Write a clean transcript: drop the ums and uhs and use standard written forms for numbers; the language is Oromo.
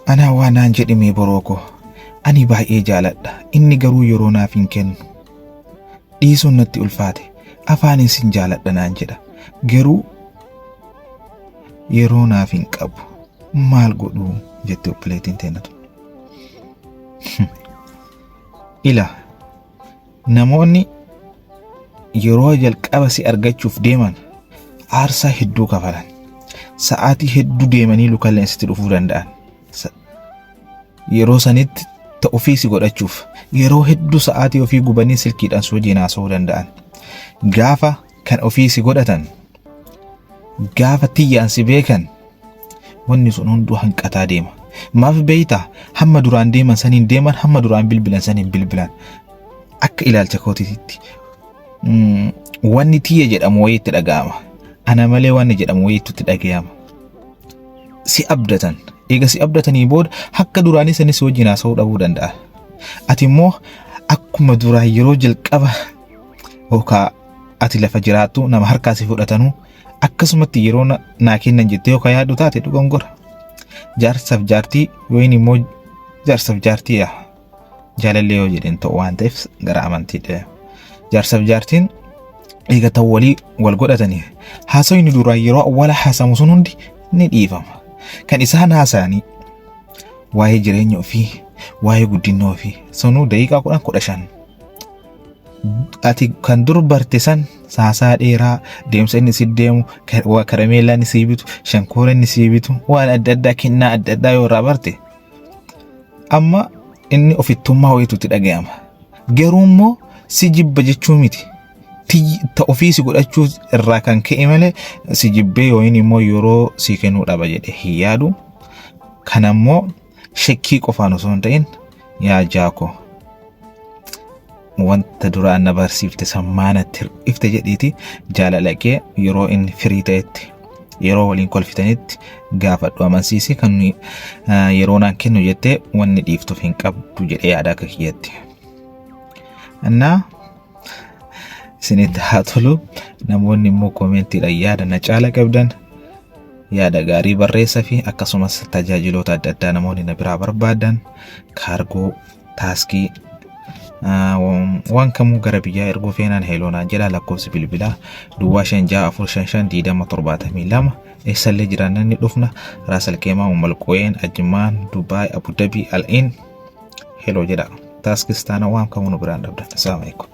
Anaa waa naan jedhimee boroo koo. Ani baay'ee jaaladha. Inni garuu yeroo naaf hin kennu. Dhiisuun natti ulfaate. Afaanin sin jaaladha naan jedha. Garuu yeroo naaf hin qabu. Maal godhuu jette obboleettiin teenna tun. Ila namoonni yeroo jalqaba si argachuuf deeman aarsaa hedduu kafalan. Sa'aatii hedduu deemanii lukalleen sitti dhufuu danda'an. Yeroo sanitti ta ofii si godhachuuf yeroo hedduu sa'aatii ofii gubanii silkiidhaan si wajjin haasa'uu danda'an. Gaafa kan ofii si godhatan gaafa tiyyaan si beekan wanni sun hunduu hanqataa deema. Maaf beeytaa hamma duraan deeman saniin deeman hamma duraan bilbilan saniin bilbilan. Akka ilaalcha kootiitti wanni tiyya jedhamu wayii itti dhaga'ama. Ana malee wanni jedhamu wayiitu itti dhaga'ama. Si abdatan. Eega si abdatanii booda akka duraanii sanis wajjin haasa'uu dhabuu danda'a. Ati immoo akkuma duraan yeroo jalqaba yookaan ati lafa jiraattu nama harkaa si fudhatanuu akkasumatti yeroo naa kennan jettee yookaan yaaddu taate dogongora. Jaarsaaf jaartii yookiin immoo jaarsaaf jaartii yaa jaalallee yoo jedheen ta'u waan ta'eef gara amantiidha. Jaarsaaf jaartiin eega ta'u walii wal godhatanii haasawni duraan yeroo awwaala haasamu sun hundi ni dhiifama. Kan isaan haasa'anii waa'ee jireenya ofii, waa'ee guddina ofii sunuu daqiiqaa 10 15 ati kan dur barte san saasaa dheeraa deemsa inni si deemu karameellaa inni sii bitu shankoora inni sii bitu waan adda addaa kennaa adda addaa yoo irraa barte amma inni ofittummaa wayiitu itti dhaga'ama. Garuu immoo si jibba jechuu miti. Ta ofii si godhachuu irraa kan ka'e malee si jibbee yookiin immoo yeroo si kennuu dhaba jedhee hin yaadu. Kana immoo shakkii qofaan osoo hin ta'in yaa jaakoo wanta duraan na barsiifte sammaanatti hir'ifte jedhiiti jaalala kee yeroo inni firii ta'etti yeroo waliin kolfitanitti gaafadhu amansiisi kan yeroo naan kennu jettee wanni dhiiftuuf hin qabdu jedhee yaada akka kiyyatti. Innaa isinitti haa tolu namoonni immoo koomentiidhaan yaada na caala qabdan yaada gaarii barreessa fi akkasumas tajaajiloota adda addaa namoonni na biraa barbaadan kaargoo taaskii waan kamuu gara biyyaa erguu feenaan heeloo naan jedha lakkoofsi bilbilaa duwwaa 5 6 4 5 5 20 72 eessallee jiraannan ni dhufna Raasal Keemaa Ummal Quween Ajmaan Dubaay Abudabii Al'iin heloo jedha taaskis taana waan kamuu nu biraan dhabdan. Assalamu alaikum.